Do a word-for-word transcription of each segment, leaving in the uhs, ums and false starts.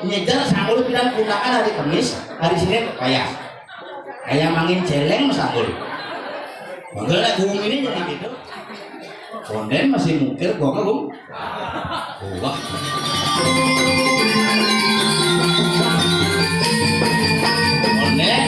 Nyejar sanggul pidan pundakan hari Kemis, hari Senin payah. Kayak mangin celeng sanggul. Mangga lah gumi ini jangan gitu. Konden masih mungkir gua mah, Bung. Wah. Konden.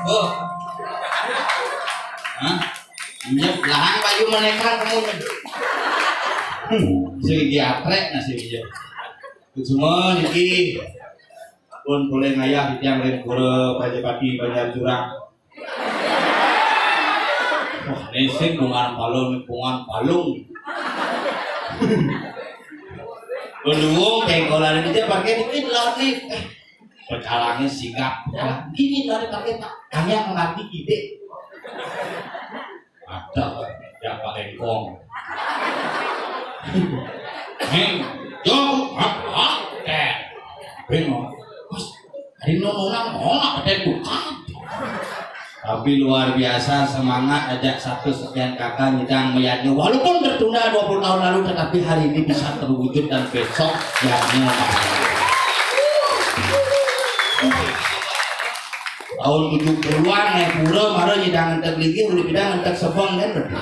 Oh. Hah? Nyep lahang baju menekan kamu. Hmm, si Giatre nasi dia. Semua niki pun boleh ngayah di tiang lempura Prajapati Banjar Jurang. Wah, nesing bungan palung, bungan palung. Beluung tengkolan ini dia pakai dikit laut nih. Eh, pecalannya sigap. Pecalang. Gini lah dipakai, Pak. Hanya mengerti ide. Ada yang pakai kong. Heng, jong, hap, hap, eh. Bengong. Bos, hari nonona mau apa teh bukan? Tapi luar biasa semangat ajak satu sekian kakak nyidang meyadnya, walaupun tertunda dua puluh tahun lalu, tetapi hari ini bisa terwujud dan besok yadnya. Taun tujuh puluhan, eh, pura mara nyidang entek linggih, urip nyidang entek sebeng kan berarti.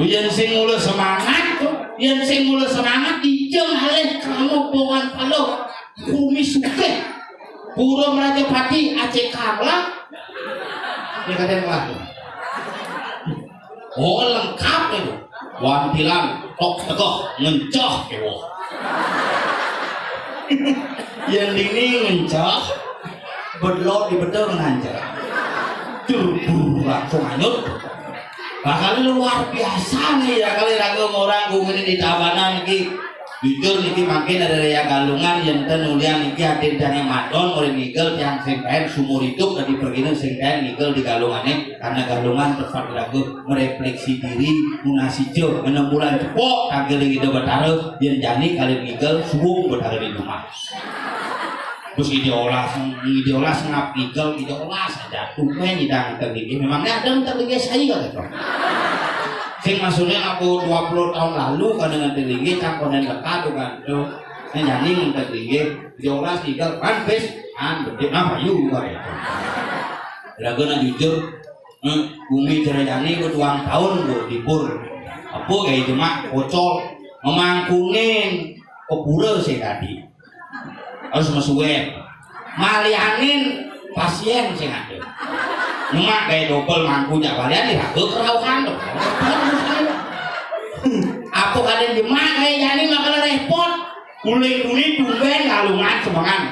Yén sing mula semangat, yén sing mula semangat dijeng alih krama bongan pala. Bumi sugih. Pura Mrajapati acé kala. Ya kadén lah. Oh, lengkap itu. Wantilan, tok tegeh, ngencah, ya, wah. Yang ini ngencah, bedlot di bedel nganjak. Tuh, langsung hanyut. Bakal luar biasa nih ya, kali ragu orang gumini di Tabanan iki. Jujur niki mangkin ada raya Galungan, yén ten ulian niki hadir dari Madon, oleh nigel tiang sing kain sumur hidup dari pergi sing kain nigel di Galungan, eh, karena Galungan tempat ragu merefleksi diri, munasijo, enam bulan cepok, kagel ide Betara, yén jani kali nigel suwung Betara di rumah. Terus ide olas, ide olas ngap nigel, ide olas aja. Tumben nyidang entek linggih. Memangnya ada entek linggih saya kata. Sing maksudnya aku dua puluh tahun lalu kan dengan linggih cangkonen dekat dengan tuh. Nah, jani entek linggih, ide olas nigel kan pes an gede apa juga ya. Lagu nak jujur, eh, bumi cerajani betuang tahun bu dipur. Apa kayak jemak kocol memangkunin kepura sih tadi. Harus mesuwé. Malianin pasién sing ada. Nyemak gaé dobel mangku jak balian diraga kerauhan to. Apa kadén jemak gaé jani bakal repot. Kuling-kuling tumben Galungan semengan.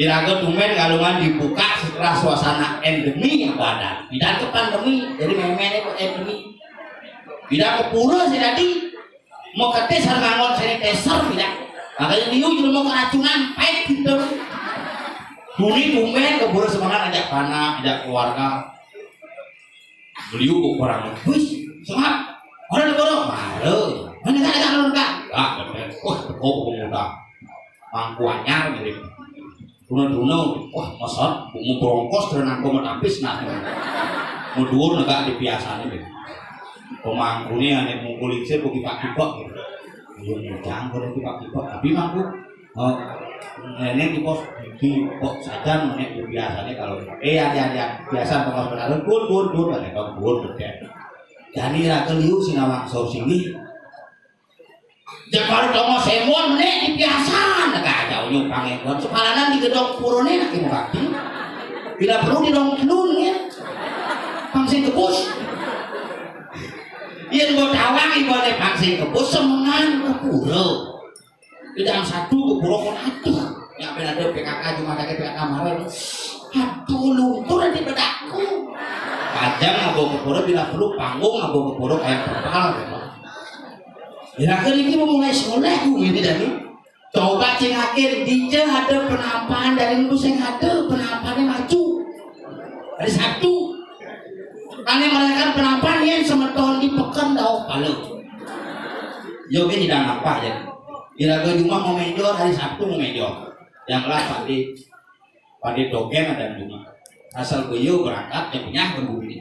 Iraga tumben Galungan dibuka setelah suasana endemi apa ada. Tidak ke pandemi, jadi memang itu endemi. Tidak ke pura sih tadi. Mau kate sareng nganggo sanitizer tidak. Makanya liu jelema keracunan, pahit gitu. Bumi tumben keburu semangat ajak anak, ajak keluarga. Beliau kok kurang. Wis, semangat. Orang negara, mare. Mana kan ada orang kan? Ah, bener. Wah, teko pemuda. Mangku anyar mirip. Tuna-tuna, wah, mesot, mau brongkos dan nangko metapis nah. Mau dhuwur negak di biasanya deh. Pemangkune ané mungkul isih kok kipak-kipak gitu. Iya, nyang kono kipak-kipak. Tapi mangku, eh, nenek di pos, di pos sajan nenek biasanya kalau, eh, ada, ada, biasa tengah benar, bun, bun, bun, ada kau bun, bun, ya. Jani ra keliu sinawang sor sini. Jek baru tongos emon nek dipiasan, nek aja unyuk pangénggon sepalanan di gedong purone nak ibu kaki. Bila perlu di dong telun ya. Pang sing kebus. Yen mbok tawang ibane pang sing kebus semengan ke pura. Tidak satu ke pura kon aduh. Ya ben ada P K K cuma ada P K K kemarin. Aduh luntur di bedakku. Pajang ngabo ke pura bila perlu panggung ngabo ke pura kayak kepal gitu. Iraga niki memulai soleh ku ngene jani. Coba cingakin, dija ada penampakan dari niku sing ada penampakannya maju. Hari Sabtu. Kami merayakan penampakan yang semeton di peken dau pala. Yo ki tidak nampak ya. Iraga cuma mau menjor hari Sabtu mau menjor. Yang kelas tadi Pade dogén ada di rumah. Asal beliau berangkat, ya punya ke bumi.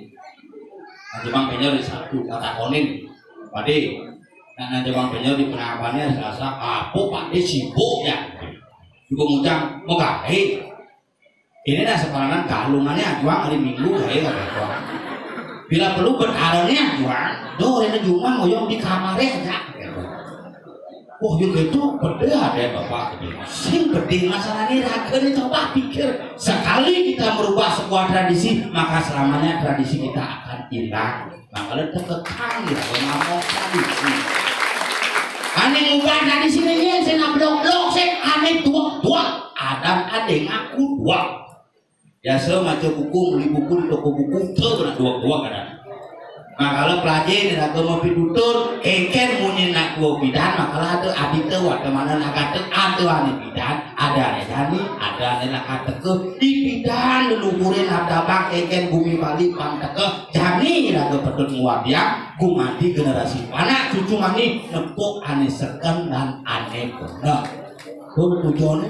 Nah, Jepang Penyo di Sabtu, kata konin. Pade, nah, nah, Jepang Penyo di penampakannya Selasa, apa Pade sibuk ya? Juga ngucang, mau gawe. Ini nah sekarang kalungannya ajuang hari Minggu, gawe kata gua. Bila perlu berkaranya ajuang, doh ini cuma ngoyong di kamarnya aja. Wah, yang itu pedih ada bapak. Sing pedih masalahnya raga ini coba pikir. Sekali kita merubah sebuah tradisi, maka selamanya tradisi kita akan hilang. Makanya terkekang ya, ngomong tradisi. Ane ngubah tradisi ini, saya nak blok-blok, saya ane tuak-tuak. Ada, ada ngaku tuak. Biasa maca buku, beli buku di toko buku, tuh kena dua-dua kadang. Nah, kalau pelajar di agama pitutur, kengken munyi nak dua bidan, makalah ada adita, ada mana nak kata, ada ane bidan, ada ane jani, ada ane nak kata ke, di bidan leluhurin ada bang kengken bumi Bali pang teke, jani raga pedut nguadiang, gumati generasi anak cucu mani, nepuk ane seken dan ane bener. Tuh tujuannya.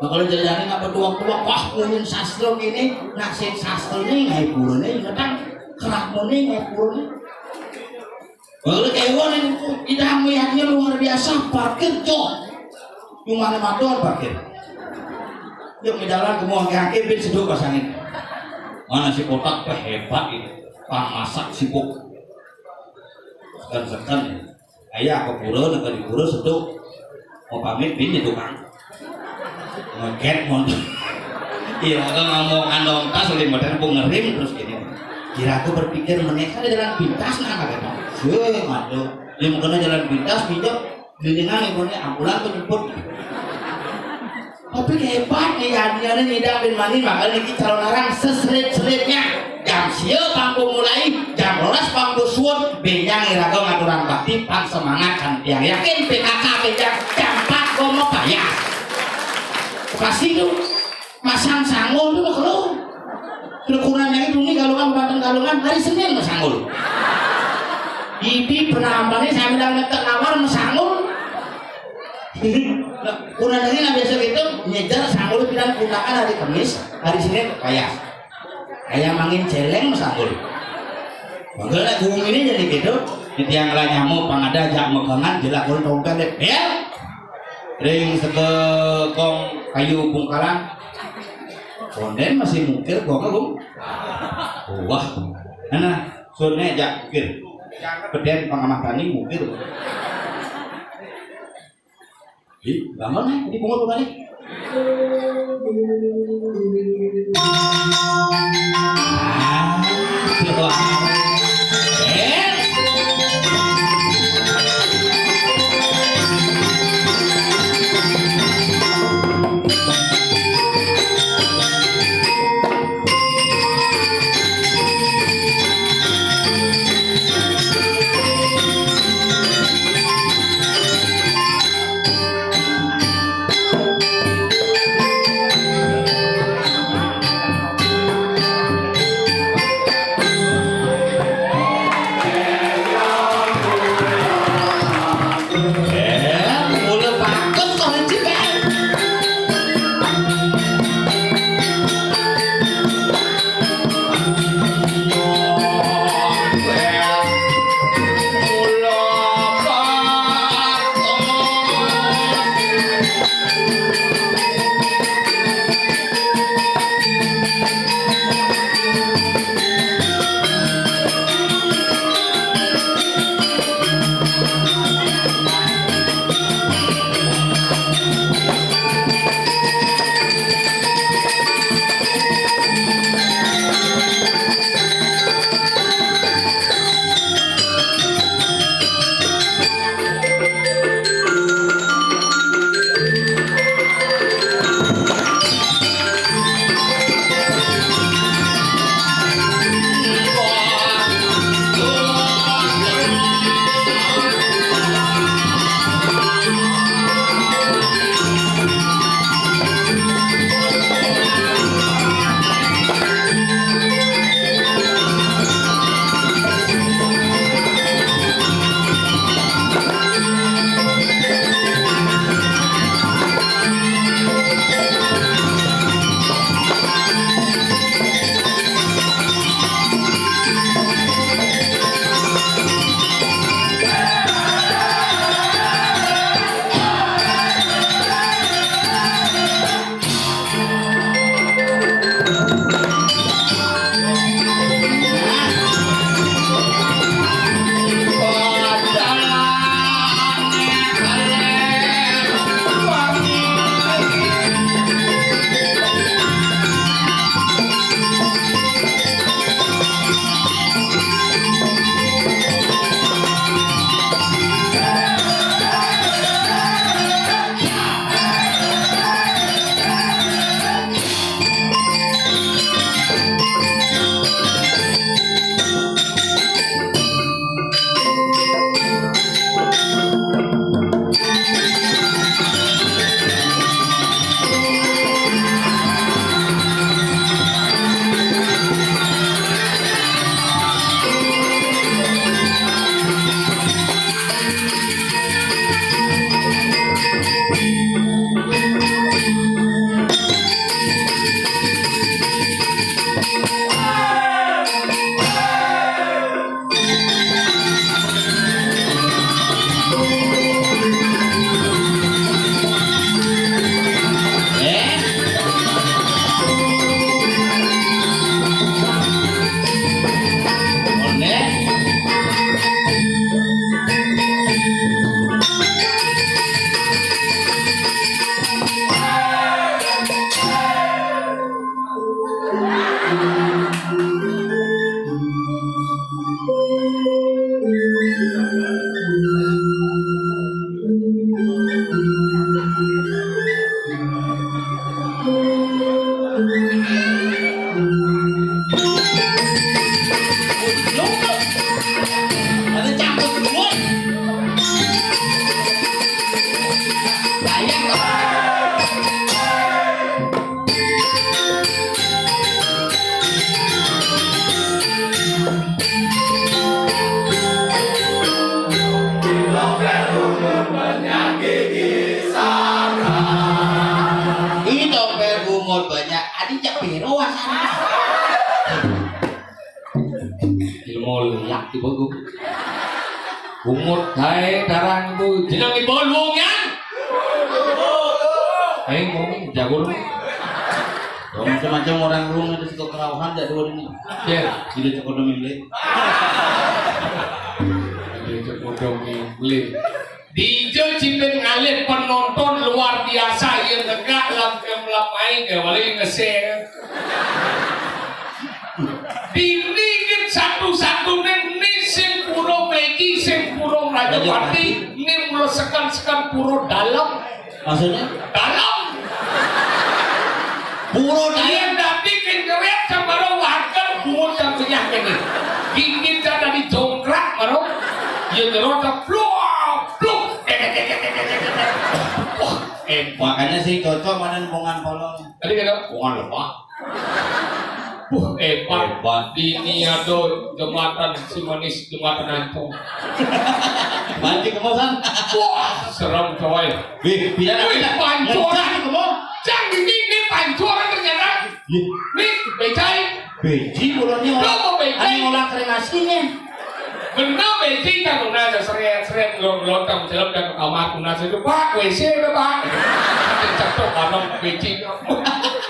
Nah, kalau jane nak betuak-tuak, wah, kuning sastra kene, nak sing sastra ne ngai purane, ngetang kerak mene ngai purane. Kalau kewon yang idang melihatnya luar biasa, parkir jok. Cuma ne madon parkir. Yuk, jalan ke muang kaki, bin seduh pasangin. Mana si kotak, wah, hebat ini. Pamasak sibuk. Sekan-sekan. Aya ke pura, nak di pura seduh. Mau pamit, bin itu, Kang. Ngeget, mon. Iya, aku ngomong kandong tas, udah modern, aku ngerim terus gini. Kira aku berpikir, menek ada jalan pintas, nah, kata. Wah, aduh. Dia mungkin jalan pintas, pinjam, kelilingan, ibunya ambulan tuh jemput. Tapi hebat nih, ya, dia nih nyidang bin mani, makanya niki calon arang seserit-seritnya. Jam sia panggung mulai, jam rolas panggung suwun, benjang iraga ngaturan bakti, pan semangat kan tiang yakin P K K benjang jam empat komo payah. Pasti tuh, masang sanggul tuh, kalau kurang lagi dulu nih, Galungan, Banten Galungan, hari Senin masanggul. Ibi penambangan saya bilang ngetek nawar masanggul. Nah, kurang lagi nggak biasa gitu, nyejar sanggul bilang pundakan hari Kamis, hari Senin payah. Kayak mangin celeng masanggul. Mangga lah gumine jadi gitu. Titiang lah nyamuk pang ada jak megangan jelak kun tongkat deh. Ya. Ring sekekong kayu bungkalan. Konden masih mungkir gua kagum. Wah. Nah, sunne jak mungkir. Peden pengamat tani mungkir. Ih, gampang nih, di pungut balik. Cek piro wasane? Ilmu liak tiba gue. Bungut kae darang itu. Jeneng ibu luwung ya? Ayo ngomong jago lu. Macam-macam orang luwung itu suka kerawahan, jak dua ini. Ya. Tidak cukup demi beli. Tidak cukup demi beli. Dija ciben ngalih penonton luar biasa, ya, negak lam kem lam mai, ya, wali ngese. Dini gin satu-satune ni sing pura Meji, sing pura Rajapati, ni mula sekan-sekan pura dalem. Maksudnya? Dalem. Pura dalem. Yen dadi kenyewet sambara waken bungut dan penyah kene. Gigit dan dadi jongkrak maro. Yen nyerot pluk, pluk. Wah, hebat. Makanya sih cocok mana hubungan kolong. Tadi kata hubungan lemah. Wah, hebat. Hebat. Ini ada jembatan si manis, jembatan ancol. Banci kemo, San? Wah, serem, coy. Wih, biar Wih, pancoran. Ngencang kemo. Cang, ini, ini pancoran ternyata. Iya. Nih, becai. Beji, bulannya Lo orang, mau becai? Ada orang kremasinya. Bener, becai kan, udah ada seret-seret, lo, lo, kamu jalan ke kamar, udah situ, "Pak, W C ada, Pak." Cetok, kanan, becai.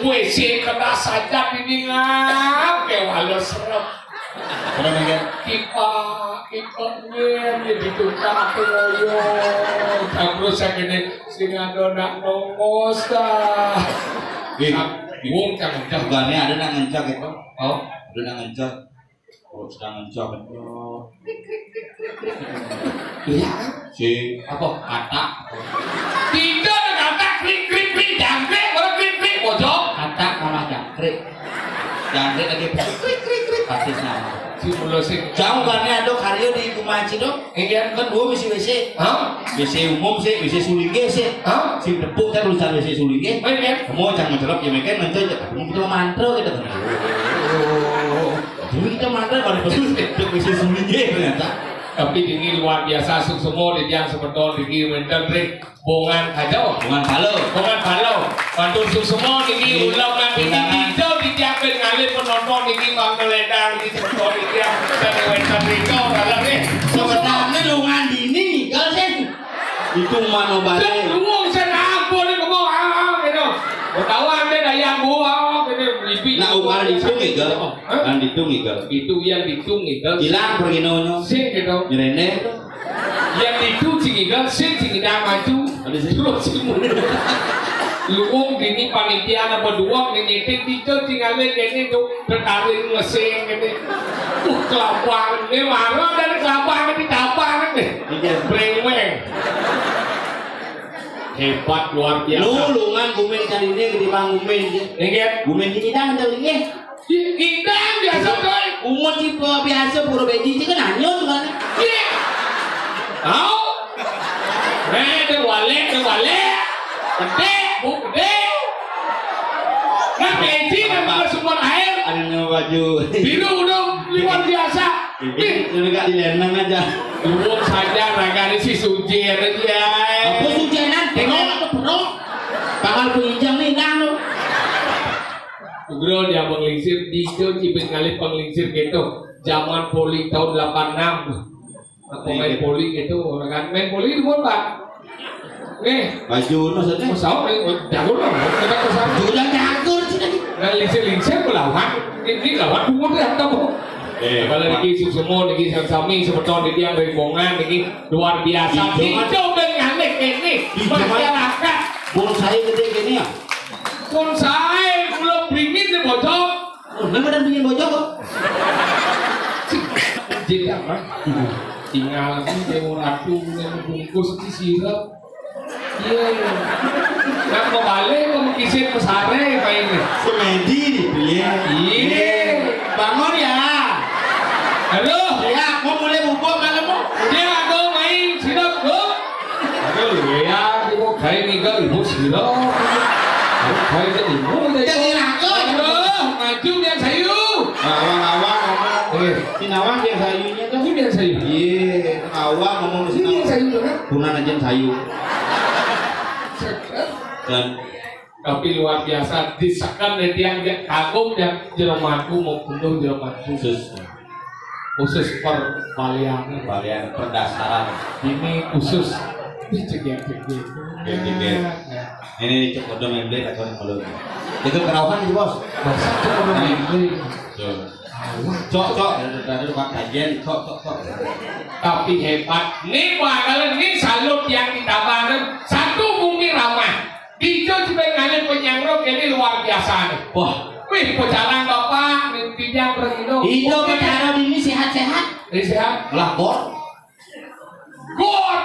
W C kena saja ini ngap, kayak wala serem. Pernah mikir? Kipak, kipak, nyen, ya gitu, tak apa, ngoyo. Terus yang ini, sing ada nak nongos, dah. Ih, Nah, wong cang udah. Bukannya ada nak ngencak itu? Oh. Ada nak ngencak. Kalau sedang ngencak itu. Iya. Si apa? Kata. Tidak ada kata krik, krik, krik, jangkrik, orang krik, krik, pojok. Kata malah jangkrik. Jangkrik lagi krik, krik, krik. Artisnya. Si mulo sing. Jauh kan ya, ada karya di Gumanci dong. Iya. Kan dua misi W C. Hah? W C umum sih, W C sulinggih sih. Hah? Si tepuk kan urusan W C sulinggih. Oh, iya. Kamu jangan mencelok ya, makan nanti aja. Kamu kita mantra kita kan. Dulu kita mantra pada betul. W C sulinggih ternyata. Tapi ini luar biasa, suksema di tiang semeton, di kilometer, Bongan aja, oh. Bongan Palo. Bongan Palo. Bantu suksema niki Iya. Ulam nganti Undangan. Dija di tiang ben ngalih penonton niki, Bang Meledang niki, penonton niki, yang sing wénten rika, dalam nih. Sebenarnya lungan dini, kalau sih. Itu mano Sing balik. Luwung sing ampun niku, ah, ah, gitu. Utawa ande daya gua, ah, gitu. Lipi. Nah, ukara ditung igal. Hah? Kan ditung igal. Itu yang ditung igal. Hilang pergi nonyo. Sing gitu. Nyerene. Yang itu cingigal, sing cingigal maju. Ada sih. Terus sing mundur. Luwung dini panitia apa dua nginyitin tiga tinggalnya gini tuh ketarin ngesing gini. Uh, kelabang. Ini marah dan kelabang di tabang nih. Iya. Breweng. Hebat luar biasa. Lu lungan gumin kali ini gede bang gumin. Ingat. Gumin ini dah ntar ini. Idang biasa, coy. Bungut sih biasa, pura beji sih kan hanyut kan. Iya. Tahu? Eh, dia balik, dia balik. Gede, bu, gede. Nah, beji kan Apa? Ada sumber air. Ada nama baju. Biru udah luar biasa. Ini, ini gak dilenang aja. Dulu saja ragane si Sujen aja. Apa Sujenan? Perong atau perong? Bakal penginjang nih, nang. Ugro dia penglingsir, dijo cipit ngalih penglingsir gitu. Zaman poli tahun delapan enam. Apa main poli gitu, orang kan main poli di Pak. Nih. Baju maksudnya? Pesawat, eh, jago lah, kita pesawat. Sudah jago sih tadi. Nah, lingsir-lingsir melawan. Ini lawan bungut ya, kamu. Eh, kalau niki suksema, niki sami semeton niki yang dari Bongan niki luar biasa. Dijo. Dijo ben ngalih ini. Dijo. Masyarakat. Bonsai gede gini ya? Bonsai, kula bringin nih, bocok. Oh, memang ada bringin bocok kok. Jek apa? Tinggal ini Dewa Ratu yang bungkus di sirap. Iya. Nak mau balik, mau kisit pesare, apa ini? Semedi di dia. Iya. Bangun ya. Halo. Ya, mau mulai bubuk malam mau. Dia aku main sirap, Bu. Aduh, ya, ibu kain tinggal ibu sirap. Ibu kain jadi ibu deh. Jadi rakyat. Aduh, maju biar sayu. Awang-awang ngomong. Eh, si nawang biar sayunya tuh. Ini biar sayu. Iya, awang ngomong si nawang. Ini biar sayu, kan? Kunan aja sayu. Dan Tapi luar biasa, diseken dia, dia kagum dia, jero mantu maupun jero mantu. Khusus. Khusus per balian. Balian perdasaran. Ini khusus. Ini cegek-cegek. Cegek-cegek. Ya. Ini cek kodong yang beli kacauan kalau. Itu kerauhan itu, Bos. Masa cek kodong yang beli? Tuh. Cok, cok, dari, dari rumah kajian, cok, cok, cok. Tapi hebat. Ini bakalan, ini salut yang ditambahin. Satu bumi ramah. Dijo juga ngalih penyangro, ini luar biasa nih. Wah. Wih, pecalang Bapak, mimpinya berino. Itu pecalang ini sehat-sehat. Ini sehat. Lah, Bos. Gor.